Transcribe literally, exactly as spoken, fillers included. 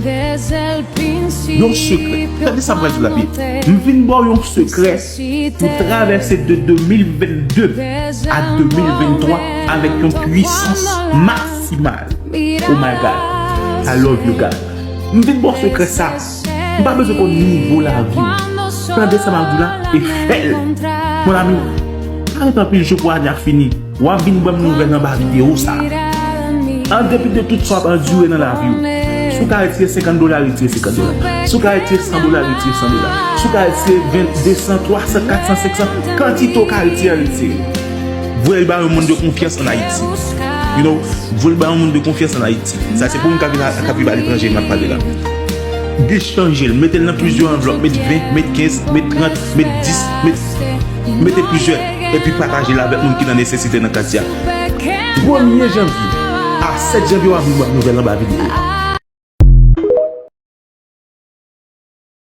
Yon sekrè. Tande sa m pral di w la, byen. M vin ba w yon sekrè pou travèse de de mil vennde a de mil venntwa avèk yon pwisans maksimal. Oh my God. I love you, God. M vin ba w sekrè sa. M pa bezwen konn nivo lavi w. Tande sa m ap di w la e fè l. Mon ami, pa ret anpil jou pou ane a fini. W ap vin ban m nouvèl anba videyo sa. An depi de tout sa w ap andire nan lavi w, si w ka retire senkant dola, retire senkant dola. Si w ka retire san dola, retire san dola. Si w ka retire ven, de san, twa san, kat san, senk san, kantite w ka retire, retire. Voye l ba yon moun de konfyans ann Ayiti. You know, voye l ba yon moun de konfyans ann Ayiti. Sa se pou moun k ap viv a, k ap viv aletranje m ap pale la. Dechanje l, mete l nan plizyè anvlòp, met ven, met kenz, met trant, met dis, met, mete plizyè, epi pataje l avèk moun ki nan nesesite nan katye a. Premye janvye a sèt janvye, w ap vin wè nouvèl anba videyo.